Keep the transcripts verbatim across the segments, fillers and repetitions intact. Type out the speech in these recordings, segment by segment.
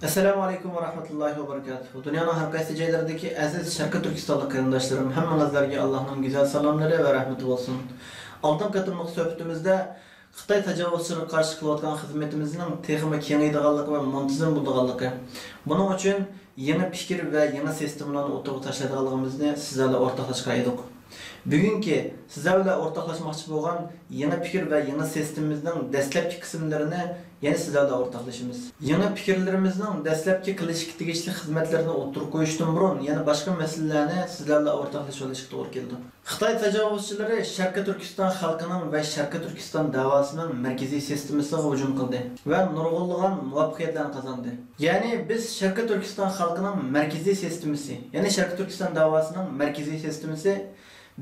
ئەسسالامۇ ئەلەيكۇم ۋە رەھمەتۇللاھى ۋە بەرىكاتۇھۇ. دۇنيانىڭ ھەر قايسى جايلىرىدىكى ئەزىز شەرقىي تۈركىستانلىق قېرىنداشلىرىم، ھەممىڭىزلەرگە ئاللاھنىڭ گۈزەل سالاملىرى ۋە رەھمىتى بولسۇن. ئالدىنقى قېتىملىق سۆھبىتىمىزدە خىتاي تاجاۋۇزچىلىرىغا قارشى قىلىۋاتقان خىزمىتىمىزنىڭ تېخىمۇ كېڭىيىدىغانلىقى ۋە مۇنتىزىم بولىدىغانلىقى، بۇنىڭ ئۈچۈن يېڭى پىكىر ۋە يېڭى سىستېمىلارنى ئوتتۇرىغا تاشلايدىغانلىقىمىزنى سىزلەر بىلەن ئورتاقلاشقان ئىدۇق. بۈگۈنكى سىزلەر بىلەن ئورتاقلاشماقچى بولغان يېڭى پىكىر ۋە يېڭى سىستېمىمىزنىڭ دەسلەپكى قىسىملىرىنى يەنە سىزلەر بىلەن ئورتاقلىشىمىز. يېڭى پىكىرلىرىمىزنىڭ دەسلەپكى قىلىشقا تېگىشلىك خىزمەتلىرىنى ئوتتۇرىغا قويۇشتىن بۇرۇن يەنە باشقا مەسىلىلەرنى سىزلەر بىلەن ئورتاقلىشىۋېلىشقا توغرا كېلىدۇ. خىتاي تاجاۋۇزچىلىرى شەرقىي تۈركىستان خەلقىنىڭ ۋە شەرقىي تۈركىستان داۋاسىنىڭ مەركىزىي سىستېمىسىغا ھۇجۇم قىلدى ۋە نۇرغۇنلىغان مۇۋەپپەقىيەتلەرنى قازاندى. يەنى بىز شەرقىي تۈركىستان خەلقىنىڭ مەركىزىي سىستېمىسى، يەنى شەرقىي تۈركىستان داۋاسىنىڭ مەركىزىي سىستېمىسى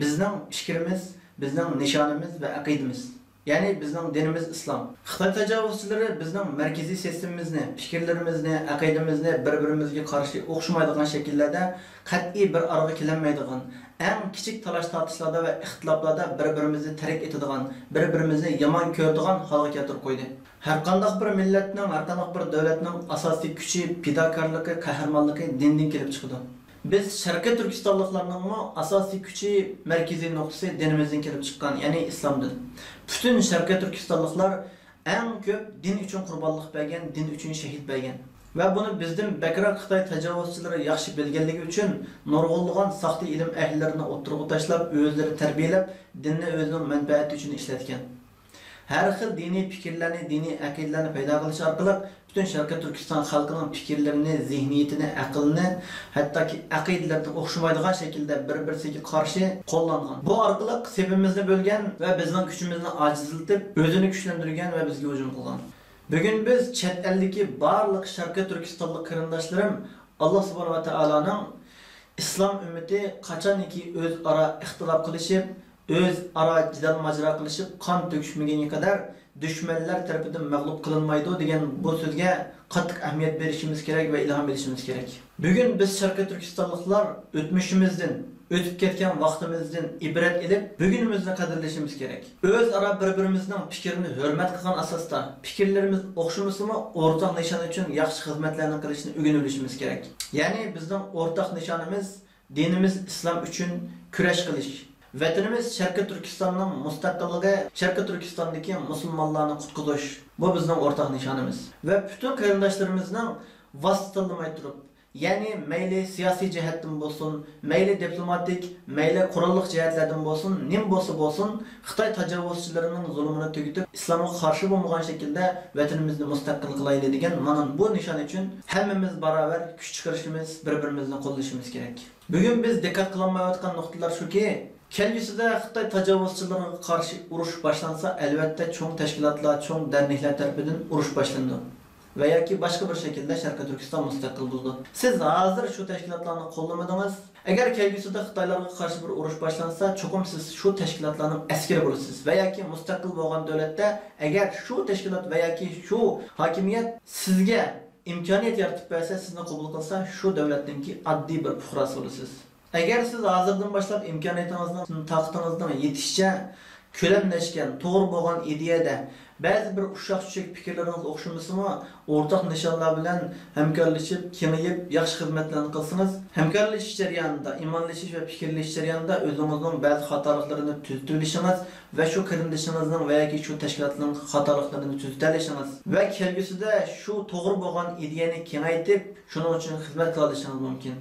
بىزنىڭ پىكرىمىز، بىزنىڭ نىشانىمىز ۋە ئەقىدىمىز. يەنى بىزنىڭ دىنىمىز ئىسلام. خىتاي تاجاۋۇزچىلىرى بىزنىڭ مەركىزىي سىستېمىمىزنى، پىكىرلىرىمىزنى، ئەقىدىمىزنى بىر-بىرىمىزگە قارشى ئوخشىمايدىغان شەكىللەردە قەتئىي بىر ئارىغا كېلەلمەيدىغان، ئەڭ كىچىك تالاش-تارتىشلاردا ۋە ئىختىلاپلاردا بىر-بىرىمىزنى تەرك ئېتىدىغان، بىر-بىرىمىزنى يامان كۆرىدىغان ھالغا كەلتۈرۈپ قويدى. ھەرقانداق بىر مىللەتنىڭ، ھەرقانداق بىر دۆلەتنىڭ ئاساسىي كۈچى، پىداكارلىقى، قەھرىمانلىقى دىندىن كېلىپ چىقىدۇ. بىز شەرقىي تۈركىستانلىقلارنىڭمۇ ئاساسىي كۈچى، مەركىزىي نۇقتىسى دىنىمىزدىن كېلىپ چىققان، يەنى ئىسلامدىن. پۈتۈن شەرقىي تۈركىستانلىقلار ئەڭ كۆپ دىن ئۈچۈن قۇربانلىق بەرگەن، دىن ئۈچۈن شەھىد بەرگەن. ۋە بۇنى بىزدىن بەكرەك خىتاي تاجاۋۇزچىلىرى ياخشى بىلگەنلىكى ئۈچۈن نۇرغۇنلىغان ساختا ئىلىم ئەھلىلىرىنى ئوتتۇرىغا تاشلاپ، ئۆزلىرى تەربىيەلەپ، دىننى ئۆزىنىڭ مەنپەئەتى ئۈچۈن ئىشلەتكەن. ھەر خىل دىنىي پىكىرلەرنى، دىنىي ئەقىدىلەرنى پەيدا قىلىش ئارقىلىق پۈتۈن شەرقىي تۈركىستان خەلقىنىڭ پىكىرلىرىنى، زېھنىيىتىنى، ئەقلىنى، ھەتتاكى ئەقىدىلىرىدىن ئوخشىمايدىغان شەكىلدە بىر-بىرسىگە قارشى قوللانغان. بۇ ئارقىلىق سېپىمىزنى بۆلگەن ۋە بىزنىڭ كۈچىمىزنى ئاجىزلىتىپ، ئۆزىنى كۈچلەندۈرگەن ۋە بىزگە ھۇجۇم قىلغان. بۈگۈن بىز چەت ئەلدىكى بارلىق شەرقىي تۈركىستانلىق قېرىنداشلىرىم، ئاللا سۇبھانەھۇ ۋە تائالانىڭ ئىسلام ئۈممىتى قاچانكى ئۆزئارا ئىختىلاپ قىلىشىپ، ئۆزئارا جېدەل-ماجىرا قىلىشىپ، قان تۆكۈشمىگىنىگە قەدەر دۈشمەنلەر تەرىپىدىن مەغلۇپ قىلىنمايدۇ دېگەن بۇ سۆزگە قاتتىق ئەھمىيەت بېرىشىمىز كېرەك ۋە ئىلھام ئېلىشىمىز كېرەك. بۈگۈن بىز شەرقىي تۈركىستانلىقلار ئۆتمۈشىمىزدىن، ئۆتۈپ كەتكەن ۋاقتىمىزدىن ئىبرەت ئېلىپ، بۈگۈنىمىزنى قەدىرلىشىمىز كېرەك. ئۆزئارا بىر-بىرىمىزنىڭ پىكرىنى ھۆرمەت قىلغان ئاساستا، پىكىرلىرىمىز ئوخشىمىسىمۇ، ئورتاق نىشان ئۈچۈن ياخشى خىزمەتلەرنى قىلىشنى ئۆگىنىۋېلىشىمىز كېرەك. يەنى بىزنىڭ ئورتاق نىشانىمىز دىنىمىز ئىسلام ئۈچۈن كۈرەش قىلىش. ۋەتىنىمىز شەرقىي تۈركىستاننىڭ مۇستەقىللىقى، شەرقىي تۈركىستاندىكى مۇسۇلمانلارنى قۇتقۇزۇش. بۇ بىزنىڭ ئورتاق نىشانىمىز. ۋە پۈتۈن قېرىنداشلىرىمىزنىڭ ۋاسىتە تاللىماي تۇرۇپ، يەنى مەيلى سىياسىي جەھەتتىن بولسۇن، مەيلى دىپلوماتىك، مەيلى قوراللىق جەھەتلەردىن بولسۇن، نېمە بولسا بولسۇن، خىتاي تاجاۋۇزچىلىرىنىڭ زۇلۇمىنى تۈگىتىپ، ئىسلامغا قارشى بولمىغان شەكىلدە ۋەتىنىمىزنى مۇستەقىل قىلايلى دېگەن مانا بۇ نىشان ئۈچۈن ھەممىمىز باراۋەر كۈچ چىقىرىشىمىز، بىر-بىرىمىزنى قوللىشىمىز كېرەك. بۈگۈن بىز دىققەت قىلالمايۋاتقان نۇقتىلار شۇكى، كەلگۈسىدە خىتاي تاجاۋۇزچىلىرىغا قارشى ئۇرۇش باشلانسا، ئەلۋەتتە، چوڭ تەشكىلاتلار، چوڭ دەرنەكلەر تەرىپىدىن ئۇرۇش باشلىنىدۇ ۋە ياكى باشقا بىر شەكىلدە شەرقىي تۈركىستان مۇستەقىل بولىدۇ. سىز ھازىر شۇ تەشكىلاتلارنى قوللىمىدىڭىز. ئەگەر كەلگۈسىدە خىتايلارغا قارشى بىر ئۇرۇش باشلانسا، چوقۇم سىز شۇ تەشكىلاتلارنىڭ ئەسكىرى بولىسىز ۋە ياكى مۇستەقىل بولغان دۆلەتتە، ئەگەر شۇ تەشكىلات ۋە ياكى شۇ ھاكىمىيەت سىزگە ئىمكانىيەت يارىتىپ بەرسە، سىزنى قوبۇل قىلسا، شۇ دۆلەتنىڭكى ئاددىي بىر پۇقراسى بولىسىز. ئەگەر سىز ھازىردىن باشلاپ ئىمكانىيىتىڭىزنىڭ، تاقىتىڭىزنىڭ يېتىشىچە كۆلەملەشكەن، توغرا بولغان ئىدىيەدە، بەزى بىر ئۇششاق-چۈششەك پىكىرلىرىڭىز ئوخشىمىسىمۇ، ئورتاق نىشانلار بىلەن ھەمكارلىشىپ، كېڭىيىپ، ياخشى خىزمەتلەرنى قىلسىڭىز، ھەمكارلىشىش جەريانىدا، ئىمانلىشىش ۋە پىكىرلىشىش جەريانىدا ئۆزىڭىزنىڭ بەزى خاتالىقلىرىنى تۈزىتىۋېلىشىڭىز ۋە شۇ قېرىندىشىڭىزنىڭ ۋە ياكى شۇ تەشكىلاتنىڭ خاتالىقلىرىنى تۈزىتەلىشىڭىز ۋە كەلگۈسىدە شۇ توغرا بولغان ئىدىيەنى كېڭەيتىپ، شۇنىڭ ئۈچۈن خىزمەت قىلالىشىڭىز مۇمكىن.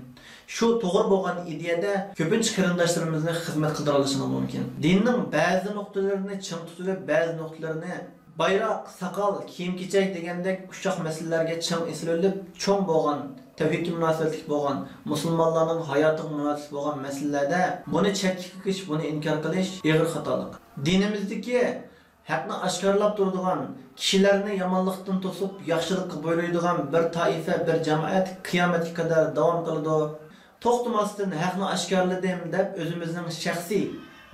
شۇ توغرا بولغان ئىدىيەدە كۆپىنچە قېرىنداشلىرىمىزنى خىزمەت قىلدۇرالىشىڭىز مۇمكىن. دىننىڭ بەزى نۇقتىلىرىنى چىڭ تۇتۇۋېلىپ، بەزى نۇقتىلىرىنى بايراق، ساقال، كىيىم-كېچەك دېگەندەك ئۇششاق مەسىلىلەرگە چىڭ ئېسىلىۋېلىپ، چوڭ بولغان، تەۋھىدكە مۇناسىۋەتلىك بولغان، مۇسۇلمانلارنىڭ ھاياتىغا مۇناسىۋەتلىك بولغان مەسىلىلەردە بۇنى چەتكە قېقىش، بۇنى ئىنكار قىلىش ئېغىر خاتالىق. دىنىمىزدىكى ھەقنى ئاشكارىلاپ تۇرىدىغان، كىشىلەرنى يامانلىقتىن توسۇپ، ياخشىلىققا بۇيرۇيدىغان بىر تائىپە، بىر جامائەت قىيامەتكە قەدەر داۋام قىلىدۇ. توختىماستىن ھەقنى ئاشكارىلىدىم دەپ، ئۆزىمىزنىڭ شەخسىي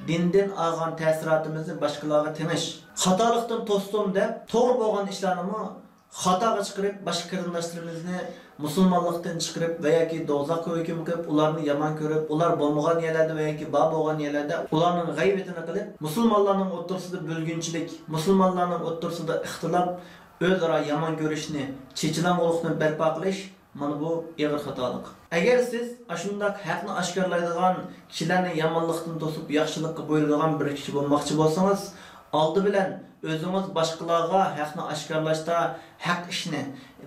دىندىن ئالغان تەسىراتىمىزنى باشقىلارغا تېڭىش، خاتالىقتىن توستۇم دەپ، توغرا بولغان ئىشلارنىمۇ خاتاغا چىقىرىپ، باشقا قېرىنداشلىرىمىزنى مۇسۇلمانلىقتىن چىقىرىپ ۋە ياكى دوزاخقا ھۆكۈم قىلىپ، ئۇلارنى يامان كۆرۈپ، ئۇلار بولمىغان يەرلەردە ۋە ياكى بار بولغان يەرلەردە ئۇلارنىڭ غەيۋىتىنى قىلىپ، مۇسۇلمانلارنىڭ ئوتتۇرىسىدا بۆلگۈنچىلىك، مۇسۇلمانلارنىڭ ئوتتۇرىسىدا ئىختىلاپ، ئۆزئارا يامان كۆرۈشنى، چېچىلاڭغۇلۇقنى بەرپا قىلىش، مانا بۇ ئېغىر خاتالىق. ئەگەر سىز ئاشۇنداق ھەقنى ئاشكارىلايدىغان كىشىلەرنى يامانلىقتىن توسۇپ، ياخشىلىققا بۇيرۇيدىغان بىر كىشى بولماقچى بولسىڭىز، ئالدى بىلەن ئۆزىڭىز باشقىلارغا ھەقنى ئاشكارىلاشتا، ھەق ئىشنى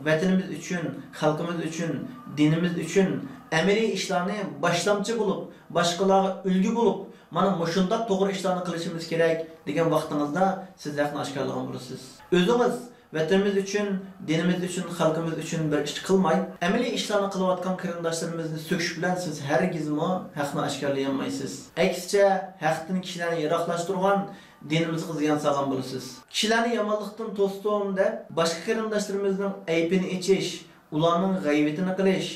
ۋەتىنىمىز ئۈچۈن، خەلقىمىز ئۈچۈن، دىنىمىز ئۈچۈن ئەمەلىي ئىشلارنى باشلامچى بولۇپ، باشقىلارغا ئۈلگە بولۇپ، مانا مۇشۇنداق توغرا ئىشلارنى قىلىشىمىز كېرەك دېگەن ۋاقتىڭىزدا سىز ھەقنى ئاشكارىلىغان بولىسىز. ئۆزىڭىز ۋەتىنىمىز ئۈچۈن، دىنىمىز ئۈچۈن، خەلقىمىز ئۈچۈن بىر ئىش قىلماي، ئەمەلىي ئىشلارنى قىلىۋاتقان قېرىنداشلىرىمىزنى سۆكۈش بىلەن سىز ھەرگىزمۇ ھەقنى ئاشكارىلىيالمايسىز. ئەكسىچە، ھەقتىن كىشىلەرنى يىراقلاشتۇرغان، دىنىمىزغا زىيان سالغان بولىسىز. كىشىلەرنى يامانلىقتىن توستۇم دەپ، باشقا قېرىنداشلىرىمىزنىڭ ئەيىبىنى ئېچىش، ئۇلارنىڭ غەيۋىتىنى قىلىش،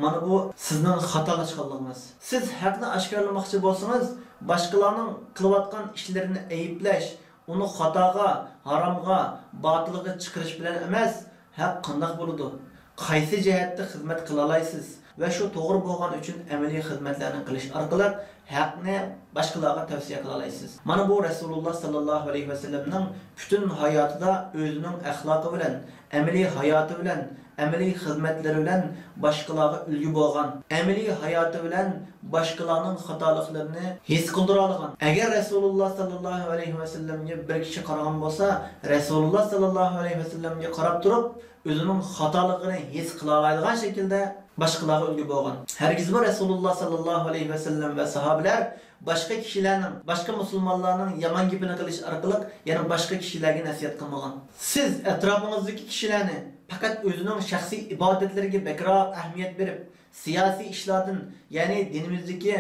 مانا بۇ سىزنىڭ خاتالاشقانلىقىڭىز. سىز ھەقنى ئاشكارىلىماقچى بولسىڭىز، باشقىلارنىڭ قىلىۋاتقان ئىشلىرىنى ئەيىبلەش، ئۇنى خاتاغا، ھارامغا، باتىلغا چىقىرىش بىلەن ئەمەس، ھەق قانداق بولىدۇ؟ قايسى جەھەتتە خىزمەت قىلالايسىز؟ ۋە شۇ توغرا بولغان ئۈچۈن ئەمەلىي خىزمەتلەرنى قىلىش ئارقىلىق ھەقنى باشقىلارغا تەۋسىيە قىلالايسىز. مانا بۇ رەسۇلۇللا ساللاللاھۇ ئەلەيھى ۋەسەللەمنىڭ پۈتۈن ھاياتىدا ئۆزىنىڭ ئەخلاقى بىلەن، ئەمەلىي ھاياتى بىلەن، ئەمەلىي خىزمەتلىرى بىلەن باشقىلارغا ئۈلگە بولغان، ئەمەلىي ھاياتى بىلەن باشقىلارنىڭ خاتالىقلىرىنى ھېس قىلدۇرالىغان. ئەگەر رەسۇلۇللا ساللاللاھۇ ئەلەيھى ۋەسەللەمگە بىر كىشى قارىغان بولسا، رەسۇلۇللا ساللاللاھۇ ئەلەيھى ۋەسەللەمگە قاراپ تۇرۇپ، ئۆزىنىڭ خاتالىقىنى ھېس قىلالايدىغان شەكىلدە باشقىلارغا ئۈلگە بولغان. ھەرگىزمۇ رەسۇلۇللا ساللاللاھۇ ئەلەيھى ۋەسەللەم ۋە ساھابىلەر باشقا كىشىلەرنىڭ، باشقا مۇسۇلمانلارنىڭ يامان گېپىنى قىلىش ئارقىلىق يەنە باشقا كىشىلەرگە نەسىھەت قىلمىغان. سىز ئەتراپىڭىزدىكى كىشىلەرنى پەقەت ئۆزىنىڭ شەخسىي ئىبادەتلىرىگە بەكرەك ئەھمىيەت بېرىپ، سىياسىي ئىشلاردىن، يەنى دىنىمىزدىكى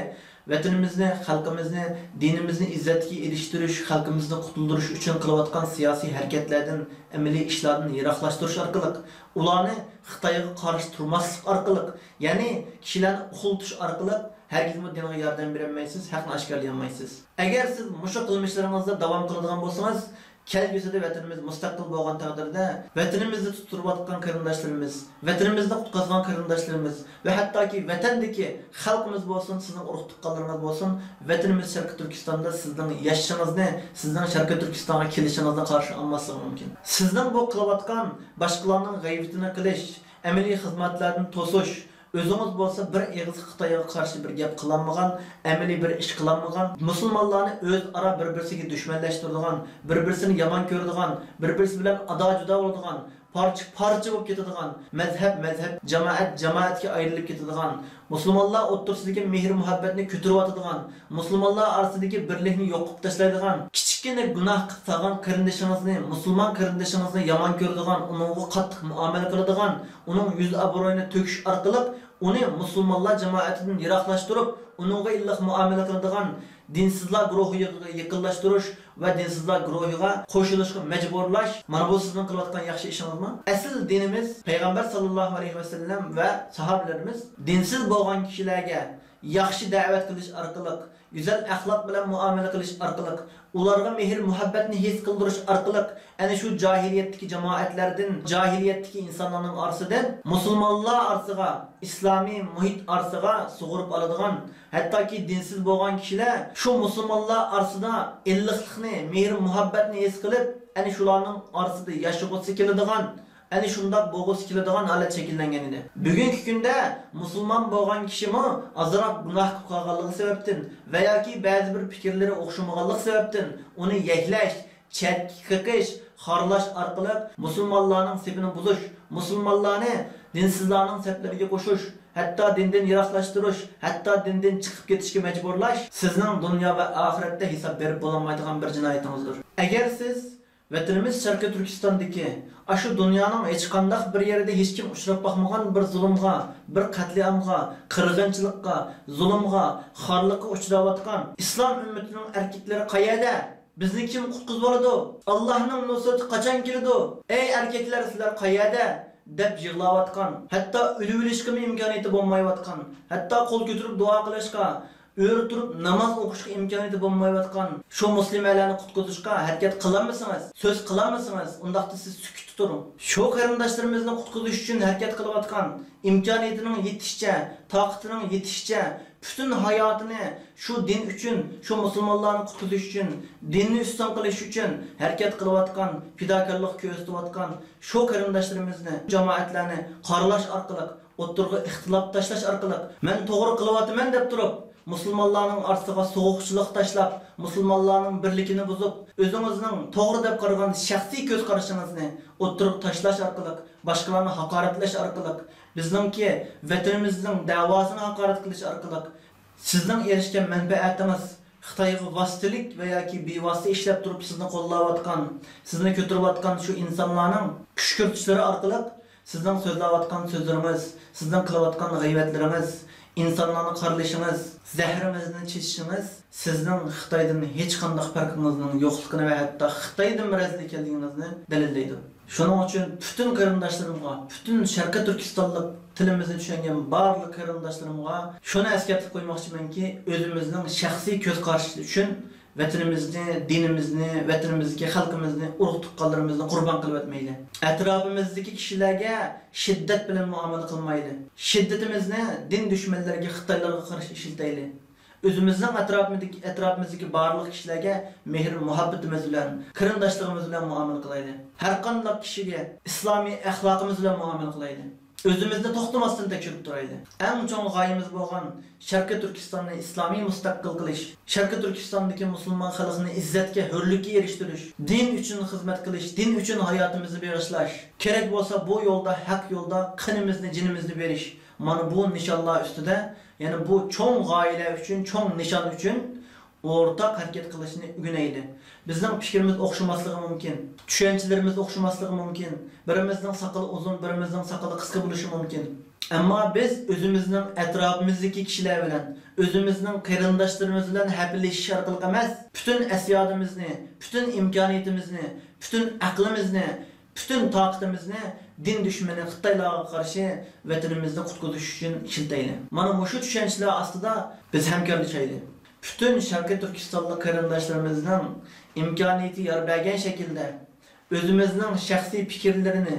ۋەتىنىمىزنى، خەلقىمىزنى، دىنىمىزنى ئىززەتكە ئېرىشتۈرۈش، خەلقىمىزنى قۇتۇلدۇرۇش ئۈچۈن قىلىۋاتقان سىياسىي ھەرىكەتلەردىن، ئەمەلىي ئىشلاردىن يىراقلاشتۇرۇش ئارقىلىق، ئۇلارنى خىتايغا قارشى تۇرماسلىق ئارقىلىق، يەنى كىشىلەرنى ئۇخلىتىش ئارقىلىق ھەرگىزمۇ دىنغا ياردەم بېرەلمەيسىز، ھەقنى ئاشكارىلىيالمايسىز. ئەگەر سىز مۇشۇ قىلمىشلىرىڭىزدا داۋام قىلىدىغان بولسىڭىز، كەلگۈسىدە ۋەتىنىمىز مۇستەقىل بولغان تەقدىردە، ۋەتىنىمىزنى تۇتۇپ تۇرۇۋاتقان قېرىنداشلىرىمىز، ۋەتىنىمىزنى قۇتقۇزغان قېرىنداشلىرىمىز ۋە ھەتتاكى ۋەتەندىكى خەلقىمىز بولسۇن، سىزنىڭ ئۇرۇق-تۇغقانلىرىڭىز بولسۇن، ۋەتىنىمىز شەرقىي تۈركىستاندا سىزنىڭ ياشىشىڭىزنى، سىزنىڭ شەرقىي تۈركىستانغا كېلىشىڭىزنى قارشى ئالماسلىقى مۇمكىن. سىزنىڭ بۇ قىلىۋاتقان باشقىلارنىڭ غەيۋىتىنى قىلىش، ئەمەلىي خىزمەتلەردىن توسۇش، ئۆزىڭىز بولسا بىر ئېغىز خىتايغا قارشى بىر گەپ قىلالمىغان، ئەمەلىي بىر ئىش قىلالمىغان، مۇسۇلمانلارنى ئۆزئارا بىر-بىرسىگە دۈشمەنلەشتۈرىدىغان، بىر-بىرسىنى يامان كۆرىدىغان، بىر-بىرسى بىلەن ئادا-جۇدا بولىدىغان، پارچە-پارچە بولۇپ كېتىدىغان، مەزھەپ-مەزھەپ، جامائەت-جامائەتكە ئايرىلىپ كېتىدىغان، مۇسۇلمانلار ئوتتۇرىسىدىكى مېھىر-مۇھەببەتنى كۆتۈرۈۋاتىدىغان، مۇسۇلمانلار ئارىسىدىكى بىرلىكنى يوقىتىپ تاشلايدىغان، كىچىككىنە گۇناھ قىلساغان قېرىندىشىڭىزنى، مۇسۇلمان قېرىندىشىڭىزنى يامان كۆرىدىغان، ئۇنىڭغا قاتتىق مۇئامىلە قىلىدىغان، ئۇنىڭ يۈز-ئابرۇيىنى تۆكۈش ئارقىلىق ئۇنى مۇسۇلمانلار جامائىتىدىن يىراقلاشتۇرۇپ، ئۇنىڭغا ئىللىق مۇئامىلە قىلىدىغان، دىنسىزلار گۇرۇھىغا يېقىنلاشتۇرۇش ۋە دىنسىزلار گۇرۇھىغا قوشۇلۇشقا مەجبۇرلاش، مانا بۇ سىزنىڭ قىلىۋاتقان ياخشى ئىشىڭىزمۇ؟ ئەسلى دىنىمىز، پەيغەمبەر ساللاللاھۇ ئەلەيھى ۋەسەللەم ۋە ساھابىلىرىمىز دىنسىز بولغان كىشىلەرگە ياخشى دەۋەت قىلىش ئارقىلىق، گۈزەل ئەخلاق بىلەن مۇئامىلە قىلىش ئارقىلىق، ئۇلارغا مېھىر-مۇھەببەتنى ھېس قىلدۇرۇش ئارقىلىق، ئەنە شۇ جاھىلىيەتتىكى جامائەتلەردىن، جاھىلىيەتتىكى ئىنسانلارنىڭ ئارىسىدىن مۇسۇلمانلار ئارىسىغا، ئىسلامىي مۇھىت ئارىسىغا سۇغۇرۇپ ئالىدىغان، ھەتتاكى دىنسىز بولغان كىشىلەر شۇ مۇسۇلمانلار ئارىسىدا ئىللىقلىقنى، مېھىر-مۇھەببەتنى ھېس قىلىپ، ئەنە شۇلارنىڭ ئارىسىدا ياشىغۇسى كېلىدىغان، ئەنە شۇنداق بولغۇسى كېلىدىغان ھالەت شەكىللەنگەن ئىدى. بۈگۈنكى كۈندە مۇسۇلمان بولغان كىشىمۇ ئازراق گۇناھ قىلىپ قالغانلىقى سەۋەبتىن ۋە ياكى بەزى بىر پىكىرلىرى ئوخشىمىغانلىقى سەۋەبتىن ئۇنى يەكلەش، چەتكە قېقىش، خارلاش ئارقىلىق مۇسۇلمانلارنىڭ سېپىنى بۇزۇش، مۇسۇلمانلارنى دىنسىزلارنىڭ سەپلىرىگە قوشۇش، ھەتتا دىندىن يىراقلاشتۇرۇش، ھەتتا دىندىن چىقىپ كېتىشكە مەجبۇرلاش سىزنىڭ دۇنيا ۋە ئاخىرەتتە ھېساب بېرىپ بولالمايدىغان بىر جىنايىتىڭىزدۇر. ئەگەر سىز ۋەتىنىمىز شەرقىي تۈركىستاندىكى، ئاشۇ دۇنيانىڭ ھېچقانداق بىر يېرىدە ھېچكىم ئۇچراپ باقمىغان بىر زۇلۇمغا، بىر قەتلىئامغا، قىرغىنچىلىققا، زۇلۇمغا، خارلىققا ئۇچراۋاتقان ئىسلام ئۈممىتىنىڭ ئەركەكلىرى قەيەردە؟ بىزنى كىم قۇتقۇزۇۋالىدۇ؟ ئاللاھنىڭ نۇسرىتى قاچان كېلىدۇ؟ ئەي ئەركەكلەر، سىلەر قەيەردە؟ دەپ يىغلاۋاتقان، ھەتتا ئۆلۈۋېلىشقىمۇ ئىمكانىيىتى بولمايۋاتقان، ھەتتا قول كۆتۈرۈپ دۇئا قىلىشقا، ئۆرە تۇرۇپ ناماز ئوقۇشقا ئىمكانىيىتى بولمايۋاتقان شۇ مۇسلىمەلەرنى قۇتقۇزۇشقا ھەرىكەت قىلالمىسىڭىز، سۆز قىلالمىسىڭىز، ئۇنداقتا سىز سۈكۈتتە تۇرۇڭ. شۇ قېرىنداشلىرىمىزنى قۇتقۇزۇش ئۈچۈن ھەرىكەت قىلىۋاتقان، ئىمكانىيىتىنىڭ يېتىشىچە، تاقىتىنىڭ يېتىشىچە پۈتۈن ھاياتىنى شۇ دىن ئۈچۈن، شۇ مۇسۇلمانلارنى قۇتقۇزۇش ئۈچۈن، دىننى ئۈستۈن قىلىش ئۈچۈن ھەرىكەت قىلىۋاتقان، پىداكارلىق كۆرسىتىۋاتقان شۇ قېرىنداشلىرىمىزنى، جامائەتلەرنى قارىلاش ئارقىلىق، ئوتتۇرىغا ئىختىلاپ تاشلاش ئارقىلىق، مەن توغرا قىلىۋاتىمەن دەپ تۇرۇپ، مۇسۇلمانلارنىڭ ئارىسىغا سوغۇقچىلىق تاشلاپ، مۇسۇلمانلارنىڭ بىرلىكىنى بۇزۇپ، ئۆزىڭىزنىڭ توغرا دەپ قارىغان شەخسىي كۆز قارىشىڭىزنى ئوتتۇرىغا تاشلاش ئارقىلىق، باشقىلارنى ھاقارەتلەش ئارقىلىق، بىزنىڭكى ۋەتىنىمىزنىڭ دەۋاسىنى ھاقارەت قىلىش ئارقىلىق، سىزنىڭ ئېرىشكەن مەنپەئەتىڭىز خىتايغا ۋاسىتىلىك ۋە ياكى بىۋاسىتە ئىشلەپ تۇرۇپ سىزنى قوللاۋاتقان، سىزنى كۆتۈرۈۋاتقان شۇ ئىنسانلارنىڭ كۈشكۈرتۈشلىرى ئارقىلىق سىزنىڭ سۆزلەۋاتقان سۆزلىرىڭىز، سىزنىڭ قىلىۋاتقان غەيۋەتلىرىڭىز، ئىنسانلارنى قارىلىشىڭىز، زەھىرىڭىزنى چېچىشىڭىز سىزنىڭ خىتايدىن ھېچقانداق پەرقىڭىزنىڭ يوقلۇقىنى ۋە ھەتتا خىتايدىنمۇ رەزىل ئىكەنلىكىڭىزنى دەلىللەيدۇ. شۇنىڭ ئۈچۈن پۈتۈن قېرىنداشلىرىمغا، پۈتۈن شەرقىي تۈركىستانلىق تىلىمىزنى چۈشەنگەن بارلىق قېرىنداشلىرىمغا شۇنى ئەسكەرتىپ قويماقچىمەنكى، ئۆزىمىزنىڭ شەخسىي كۆز قارىشى ئۈچۈن ۋەتىنىمىزنى، دىنىمىزنى، ۋەتىنىمىزدىكى خەلقىمىزنى، ئۇرۇق-تۇغقانلىرىمىزنى قۇربان قىلىۋەتمەيلى. ئەتراپىمىزدىكى كىشىلەرگە شىددەت بىلەن مۇئامىلە قىلمايلى. شىددىتىمىزنى دىن دۈشمەنلىرىگە، خىتايلارغا قارشى ئىشلىتەيلى. ئۆزىمىزنىڭ ئەتراپىمىزدىكى، ئەتراپىمىزدىكى بارلىق كىشىلەرگە مېھىر-مۇھەببىتىمىز بىلەن، قېرىنداشلىقىمىز بىلەن مۇئامىلە قىلايلى. ھەرقانداق كىشىگە ئىسلامىي ئەخلاقىمىز بىلەن مۇئامىلە قىلايلى. ئۆزىمىزنى توختىماستىن تەكشۈرۈپ تۇرايلى. ئەڭ چوڭ غايىمىز بولغان شەرقىي تۈركىستاننى ئىسلامىي مۇستەقىل قىلىش، شەرقىي تۈركىستاندىكى مۇسۇلمان خەلقنى ئىززەتكە، ھۆرلۈككە ئېرىشتۈرۈش، دىن ئۈچۈن خىزمەت قىلىش، دىن ئۈچۈن ھاياتىمىزنى بېغىشلاش، كېرەك بولسا بۇ يولدا، ھەق يولدا قېنىمىزنى، جېنىمىزنى بېرىش، مانا بۇ نىشانلار ئۈستىدە، يەنى بۇ چوڭ غايىلەر ئۈچۈن، چوڭ نىشان ئۈچۈن ئورتاق ھەرىكەت قىلىشنى ئۆگىنەيلى. بىزنىڭ پىكرىمىز ئوخشىماسلىقى مۇمكىن، چۈشەنچىلىرىمىز ئوخشىماسلىقى مۇمكىن، بىرىمىزنىڭ ساقىلى ئۇزۇن، بىرىمىزنىڭ ساقىلى قىسقا بولۇشى مۇمكىن. ئەمما بىز ئۆزىمىزنىڭ ئەتراپىمىزدىكى كىشىلەر بىلەن، ئۆزىمىزنىڭ قېرىنداشلىرىمىز بىلەن ھەپىلىشىش ئارقىلىق ئەمەس، پۈتۈن ئەسيادىمىزنى، پۈتۈن ئىمكانىيىتىمىزنى، پۈتۈن ئەقلىمىزنى، پۈتۈن تاقىتىمىزنى دىن دۈشمىنى خىتايلارغا قارشى ۋەتىنىمىزنى قۇتقۇزۇش ئۈچۈن ئىشلىتەيلى. مانا مۇشۇ چۈشەنچىلەر ئاستىدا بىز ھەمكارلىشايلى. پۈتۈن شەرقىي تۈركىستانلىق قېرىنداشلىرىمىزنىڭ ئىمكانىيىتى يار بەرگەن شەكىلدە ئۆزىمىزنىڭ شەخسىي پىكىرلىرىنى،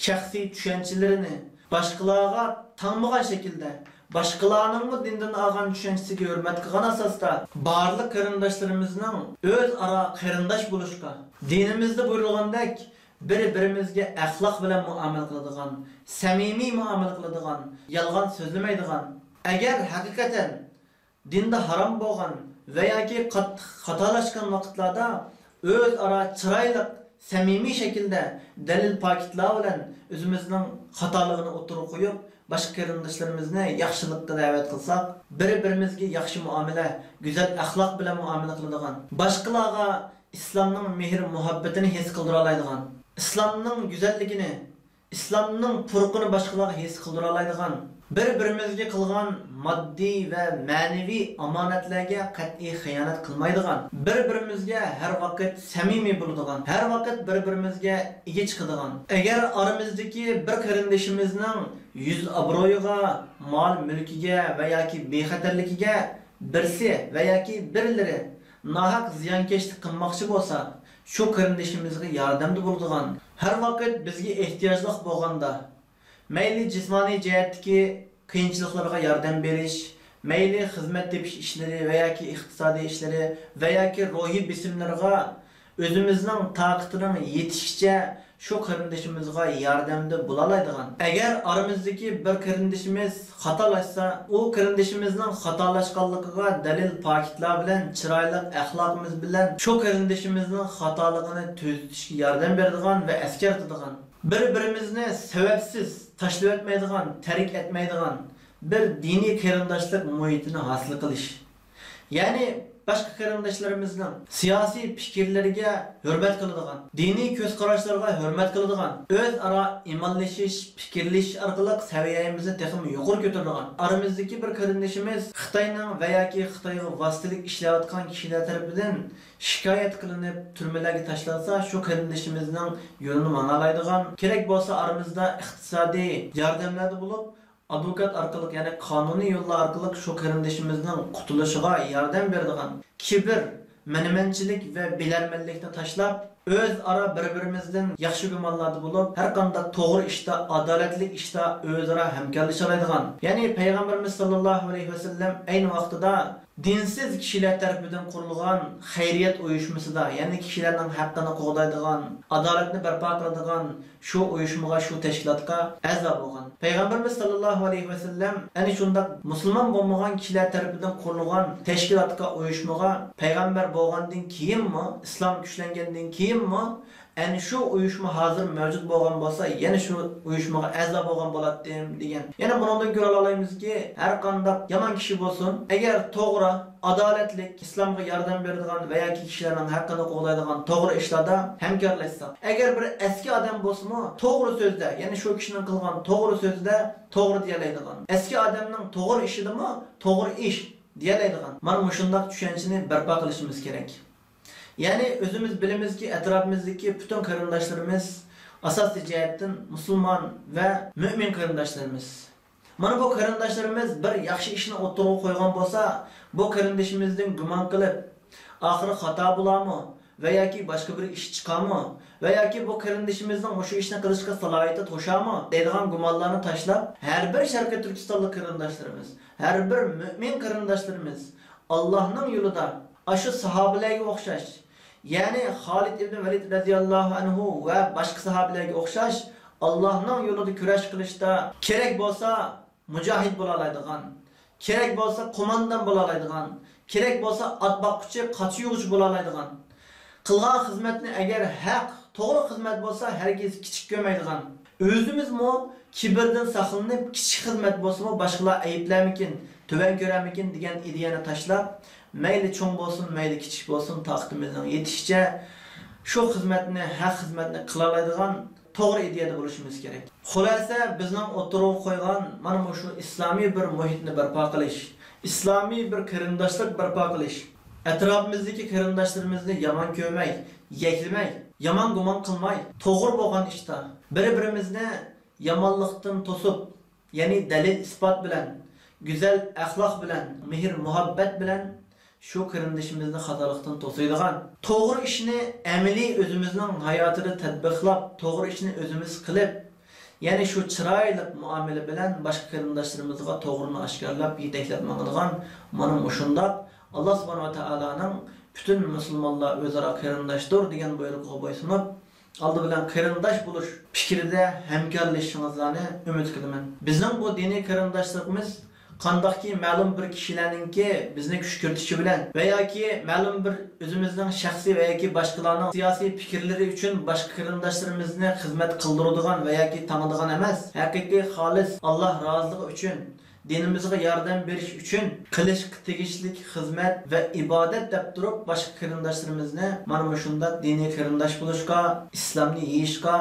شەخسىي چۈشەنچىلىرىنى باشقىلارغا تاڭمىغان شەكىلدە، باشقىلارنىڭمۇ دىندىن ئالغان چۈشەنچىسىگە ھۆرمەت قىلغان ئاساستا، بارلىق قېرىنداشلىرىمىزنىڭ ئۆزئارا قېرىنداش بولۇشقا، دىنىمىزدە بۇيرۇلغاندەك بىر-بىرىمىزگە ئەخلاق بىلەن مۇئامىلە قىلىدىغان، سەمىمىي مۇئامىلە قىلىدىغان، يالغان سۆزلىمەيدىغان، ئەگەر ھەقىقەتەن دىندا ھارام بولغان ۋە ياكى قات-، خاتالاشقان ۋاقىتلاردا ئۆزئارا چىرايلىق، سەمىمىي شەكىلدە دەلىل-پاكىتلار بىلەن ئۆزىمىزنىڭ خاتالىقىنى ئوتتۇرىغا قويۇپ، باشقا قېرىنداشلىرىمىزنى ياخشىلىققا دەۋەت قىلساق، بىر-بىرىمىزگە ياخشى مۇئامىلە، گۈزەل ئەخلاق بىلەن مۇئامىلە قىلىدىغان، باشقىلارغا ئىسلامنىڭ مېھىر-مۇھەببىتىنى ھېس قىلدۇرالايدىغان، ئىسلامنىڭ گۈزەللىكىنى، ئىسلامنىڭ پۇرىقىنى باشقىلارغا ھېس قىلدۇرالايدىغان، بىر-بىرىمىزگە قىلغان ماددىي ۋە مەنىۋى ئامانەتلەرگە قەتئىي خىيانەت قىلمايدىغان، بىر-بىرىمىزگە ھەر ۋاقىت سەمىمىي بولىدىغان، ھەر ۋاقىت بىر-بىرىمىزگە ئىگە چىقىدىغان. ئەگەر ئارىمىزدىكى بىر قېرىندىشىمىزنىڭ يۈز-ئابرۇيىغا، مال-مۈلكىگە ۋە ياكى بىخەتەرلىكىگە بىرسى ۋە ياكى بىرلىرى ناھەق زىيانكەشلىك قىلماقچى بولسا، شۇ قېرىندىشىمىزغا ياردەمدە بولىدىغان، ھەر ۋاقىت بىزگە ئېھتىياجلىق بولغاندا، مەيلى جىسمانىي جەھەتتىكى قىيىنچىلىقلىرىغا ياردەم بېرىش، مەيلى خىزمەت تېپىش ئىشلىرى ۋە ياكى ئىقتىسادىي ئىشلىرى ۋە ياكى روھىي بېسىملىرىغا ئۆزىمىزنىڭ تاقىتىنىڭ يېتىشىچە شۇ قېرىندىشىمىزغا ياردەمدە بولالايدىغان. ئەگەر ئارىمىزدىكى بىر قېرىندىشىمىز خاتالاشسا، ئۇ قېرىندىشىمىزنىڭ خاتالاشقانلىقىغا دەلىل-پاكىتلار بىلەن، چىرايلىق ئەخلاقىمىز بىلەن شۇ قېرىندىشىمىزنىڭ خاتالىقىنى تۈزىتىشكە ياردەم بېرىدىغان ۋە ئەسكەرتىدىغان. بىر-بىرىمىزنى سەۋەبسىز تاشلىۋەتمەيدىغان، تەرك ئەتمەيدىغان بىر دىنىي قېرىنداشلىق مۇھىتىنى ھاسىل قىلىش. يەنى باشقا قېرىنداشلىرىمىزنىڭ سىياسىي پىكىرلىرىگە ھۆرمەت قىلىدىغان، دىنىي كۆز قاراشلىرىغا ھۆرمەت قىلىدىغان، ئۆزئارا ئىمانلىشىش، پىكىرلىشىش ئارقىلىق سەۋىيەمىزنى تېخىمۇ يۇقىرى كۆتۈرىدىغان، ئارىمىزدىكى بىر قېرىندىشىمىز خىتاينىڭ ۋە ياكى خىتايغا ۋاسىتىلىك ئىشلەۋاتقان كىشىلەر تەرىپىدىن شىكايەت قىلىنىپ، تۈرمىلەرگە تاشلانسا، شۇ قېرىندىشىمىزنىڭ يولىنى ماڭالايدىغان، كېرەك بولسا ئارىمىزدا ئىقتىسادىي ياردەملەردە بولۇپ، ئادۋوكات ئارقىلىق، يەنى قانۇنىي يوللار ئارقىلىق شۇ قېرىندىشىمىزنىڭ قۇتۇلۇشىغا ياردەم بېرىدىغان، كىبىر، مەنمەنچىلىك ۋە بىلەرمەنلىكنى تاشلاپ، ئۆزئارا بىر-بىرىمىزدىن ياخشى گۇمانلاردا بولۇپ، ھەر قانداق توغرا ئىشتا، ئادالەتلىك ئىشتا ئۆزئارا ھەمكارلىشالايدىغان، يەنى پەيغەمبىرىمىز ساللاللاھۇ ئەلەيھى ۋەسەللەم ئەينى ۋاقتىدا دىنسىز كىشىلەر تەرىپىدىن قۇرۇلغان خەيرىيەت ئۇيۇشمىسىدا، يەنى كىشىلەرنىڭ ھەققىنى قوغدايدىغان، ئادالەتنى بەرپا قىلىدىغان شۇ ئۇيۇشمىغا، شۇ تەشكىلاتقا ئەزا بولغان. پەيغەمبىرىمىز ساللاللاھۇ ئەلەيھى ۋەسەللەم ئەنە شۇنداق مۇسۇلمان بولمىغان كىشىلەر تەرىپىدىن قۇرۇلغان تەشكىلاتقا، ئۇيۇشمىغا پەيغەمبەر بولغاندىن كېيىنمۇ، ئىسلام كۈچلەنگەندىن كېيىنمۇ، ئەنە شۇ ئۇيۇشما ھازىر مەۋجۇت بولغان بولسا، يەنە شۇ ئۇيۇشمىغا ئەزا بولغان بولاتتىم، دېگەن. يەنە بۇنىڭدىن كۆرەلەيمىزكى، ھەر قانداق يامان كىشى بولسۇن، ئەگەر توغرا، ئادالەتلىك، ئىسلامغا ياردەم بېرىدىغان ۋە ياكى كىشىلەرنىڭ ھەققىنى قوغدايدىغان توغرا ئىشلاردا ھەمكارلاشساق، ئەگەر بىر ئەسكى ئادەم بولسىمۇ، توغرا سۆزدە، يەنى شۇ كىشىنىڭ قىلغان توغرا سۆزىدە توغرا دېيەلەيدىغان، ئەسكى ئادەمنىڭ توغرا ئىشىدىمۇ توغرا ئىش دېيەلەيدىغان، مانا مۇشۇنداق چۈشەنچىنى بەرپا قىلىشىمىز كېرەك. يەنى ئۆزىمىز بىلىمىزكى، ئەتراپىمىزدىكى پۈتۈن قېرىنداشلىرىمىز ئاساسىي جەھەتتىن مۇسۇلمان ۋە مۆمىن قېرىنداشلىرىمىز. مانا بۇ قېرىنداشلىرىمىز بىر ياخشى ئىشنى ئوتتۇرىغا قويغان بولسا، بۇ قېرىندىشىمىزدىن گۇمان قىلىپ، ئاخىرى خاتا بولارمۇ ۋە ياكى باشقا بىر ئىش چىقارمۇ ۋە ياكى بۇ قېرىندىشىمىزنىڭ مۇشۇ ئىشنى قىلىشقا سالاھىيىتى توشارمۇ دەيدىغان گۇمانلارنى تاشلاپ، ھەر بىر شەرقىي تۈركىستانلىق قېرىنداشلىرىمىز، ھەر بىر مۆمىن قېرىنداشلىرىمىز ئاللاھنىڭ يولىدا ئاشۇ ساھابىلەرگە ئوخشاش، يەنى خالىد ئىبن ۋەلىد رەزىياللاھۇ ئەنھۇ ۋە باشقا ساھابىلەرگە ئوخشاش، ئاللاھنىڭ يولىدا كۈرەش قىلىشتا كېرەك بولسا مۇجاھىد بولالايدىغان، كېرەك بولسا قوماندان بولالايدىغان، كېرەك بولسا ئات باققۇچى، قاچا يۇغۇچى بولالايدىغان، قىلغان خىزمەتنى ئەگەر ھەق، توغرا خىزمەت بولسا ھەرگىز كىچىك كۆرمەيدىغان، ئۆزىمىزمۇ كىبىردىن ساقلىنىپ، كىچىك خىزمەت بولسىمۇ باشقىلار ئەيىبلەرمىكىن، تۆۋەن كۆرەرمىكىن دېگەن ئىدىيەنى تاشلاپ، مەيلى چوڭ بولسۇن، مەيلى كىچىك بولسۇن، تاقىتىمىزنىڭ يېتىشىچە شۇ خىزمەتنى، ھەق خىزمەتنى قىلالايدىغان توغرا ئىدىيەدە بولۇشىمىز كېرەك. خۇلاسە، بىزنىڭ ئوتتۇرىغا قويغان مانا مۇشۇ ئىسلامىي بىر مۇھىتنى بەرپا قىلىش، ئىسلامىي بىر قېرىنداشلىق بەرپا قىلىش، ئەتراپىمىزدىكى قېرىنداشلىرىمىزنى يامان كۆرمەي، يەكلىمەي، يامان گۇمان قىلماي، توغرا بولغان ئىشتا بىر-بىرىمىزنى يامانلىقتىن توسۇپ، يەنى دەلىل-ئىسپات بىلەن، گۈزەل ئەخلاق بىلەن، مېھىر-مۇھەببەت بىلەن شۇ قېرىندىشىمىزنى خاتالىقتىن توسىدىغان، توغرا ئىشنى ئەمەلىي ئۆزىمىزنىڭ ھاياتىدا تەتبىقلاپ، توغرا ئىشنى ئۆزىمىز قىلىپ، يەنى شۇ چىرايلىق مۇئامىلە بىلەن باشقا قېرىنداشلىرىمىزغا توغرىنى ئاشكارىلاپ، يېتەكلەپ ماڭىدىغان مانا مۇشۇنداق ئاللا سۇبھانەھۇ ۋە تائالانىڭ پۈتۈن مۇسۇلمانلار ئۆزئارا قېرىنداشتۇر دېگەن بۇيرۇقىغا بويسۇنۇپ، ئالدى بىلەن قېرىنداش بولۇش پىكرىدە ھەمكارلىشىشىڭىزلارنى ئۈمىد قىلىمەن. بىزنىڭ بۇ دىنىي قېرىنداشلىقىمىز قانداقكى مەلۇم بىر كىشىلەرنىڭكى بىزنى كۈشكۈرتۈشى بىلەن ۋە ياكى مەلۇم بىر ئۆزىمىزنىڭ شەخسىي ۋە ياكى باشقىلارنىڭ سىياسىي پىكىرلىرى ئۈچۈن باشقا قېرىنداشلىرىمىزنى خىزمەت قىلدۇرىدىغان ۋە ياكى تاڭىدىغان ئەمەس، ھەقىقىي خالىس ئاللا رازىلىقى ئۈچۈن، دىنىمىزغا ياردەم بېرىش ئۈچۈن قىلىشقا تېگىشلىك خىزمەت ۋە ئىبادەت دەپ تۇرۇپ، باشقا قېرىنداشلىرىمىزنى مانا مۇشۇنداق دىنىي قېرىنداش بولۇشقا، ئىسلامنى يېيىشقا،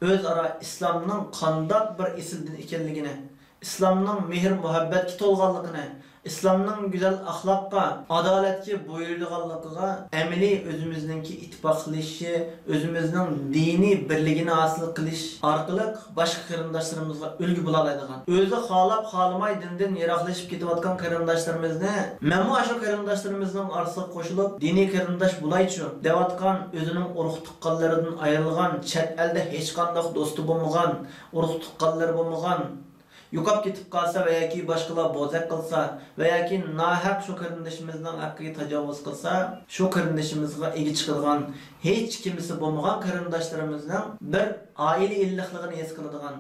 ئۆزئارا ئىسلامنىڭ قانداق بىر ئېسىل دىن ئىكەنلىكىنى، ئىسلامنىڭ مېھىر-مۇھەببەتكە تولغانلىقىنى، ئىسلامنىڭ گۈزەل ئەخلاققا، ئادالەتكە بۇيرۇيدىغانلىقىغا ئەمەلىي ئۆزىمىزنىڭكى ئىتتىپاقلىشىشى، ئۆزىمىزنىڭ دىنىي بىرلىكىنى ھاسىل قىلىش ئارقىلىق باشقا قېرىنداشلىرىمىزغا ئۈلگە بولالايدىغان، ئۆزى خالاپ-خالىماي دىندىن يىراقلىشىپ كېتىۋاتقان قېرىنداشلىرىمىزنى مەنمۇ ئاشۇ قېرىنداشلىرىمىزنىڭ ئارىسىغا قوشۇلۇپ، دىنىي قېرىنداش بولايچۇ دەۋاتقان، ئۆزىنىڭ ئۇرۇق-تۇغقانلىرىدىن ئايرىلغان، چەت ئەلدە ھېچقانداق دوستى بولمىغان، ئۇرۇق-تۇغقانلىرى بولمىغان، يوقاپ كېتىپ قالسا ۋە ياكى باشقىلار بوزەك قىلسا ۋە ياكى ناھەق شۇ قېرىندىشىمىزنىڭ ھەققىگە تاجاۋۇز قىلسا، شۇ قېرىندىشىمىزغا ئىگە چىقىدىغان، ھېچ كىمسى بولمىغان قېرىنداشلىرىمىزنىڭ بىر ئائىلە ئىللىقلىقىنى ھېس قىلىدىغان،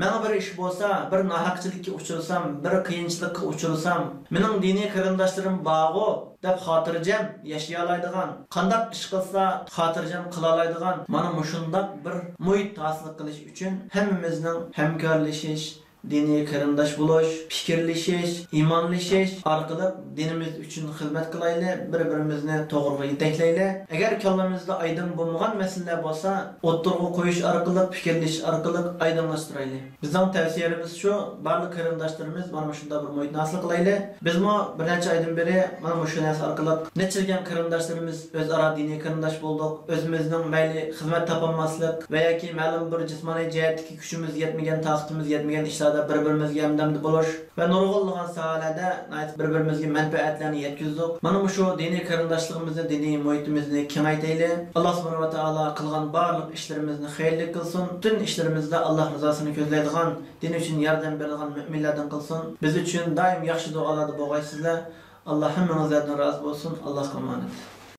ماڭا بىر ئىش بولسا، بىر ناھەقچىلىككە ئۇچرىسام، بىر قىيىنچىلىققا ئۇچرىسام، مېنىڭ دىنىي قېرىنداشلىرىم بارغۇ، دەپ خاتىرجەم ياشىيالايدىغان، قانداق ئىش قىلسا خاتىرجەم قىلالايدىغان مانا مۇشۇنداق بىر مۇھىت ھاسىل قىلىش ئۈچۈن ھەممىمىزنىڭ ھەمكارلىشىش، دىنىي قېرىنداش بولۇش، پىكىرلىشىش، ئىمانلىشىش ئارقىلىق دىنىمىز ئۈچۈن خىزمەت قىلايلى، بىر-بىرىمىزنى توغرىغا يېتەكلەيلى. ئەگەر كاللىمىزدا ئايدىڭ بولمىغان مەسىلىلەر بولسا، ئوتتۇرىغا قويۇش ئارقىلىق، پىكىرلىشىش ئارقىلىق ئايدىڭلاشتۇرايلى. بىزنىڭ تەۋسىيەلىرىمىز شۇ، بارلىق قېرىنداشلىرىمىز مانا مۇشۇنداق بىر مۇھىتنى ھاسىل قىلايلى. بىزمۇ بىر نەچچە ئايدىن بېرى مانا مۇشۇ نەرسە ئارقىلىق نەچچىلىگەن قېرىنداشلىرىمىز ئۆزئارا دىنىي قېرىنداش بولدۇق. ئۆزىمىزنىڭ مەيلى خىزمەت تاپالماسلىق ۋە ياكى مەلۇم بىر جىسمانىي جەھەتتىكى كۈچىمىز يەتمىگەن، تاقىتىمىز يەتمىگەن ئىشلار بىر-بىرىمىزگە ياردەمدە بولۇش ۋە نۇرغۇنلىغان ساھەلەردە ناھايىتى بىر-بىرىمىزگە مەنپەئەتلەرنى يەتكۈزدۇق. مانا مۇشۇ دىنىي قېرىنداشلىقىمىزنى، دىنىي مۇھىتىمىزنى كېڭەيتەيلى. ئاللا سۇبھانەھۇ ۋە تائالا قىلغان بارلىق ئىشلىرىمىزنى خەيرلىك قىلسۇن. پۈتۈن ئىشلىرىمىزدا ئاللا رىزاسىنى كۆزلەيدىغان، دىن ئۈچۈن ياردەم بېرىدىغان مۆمىنلەردىن قىلسۇن. بىز ئۈچۈن دائىم ياخشى دۇئالاردا بولغايسىزلەر. ئاللا ھەممىڭىزلەردىن رازى بولسۇن. ئاللاغا ئامانەت.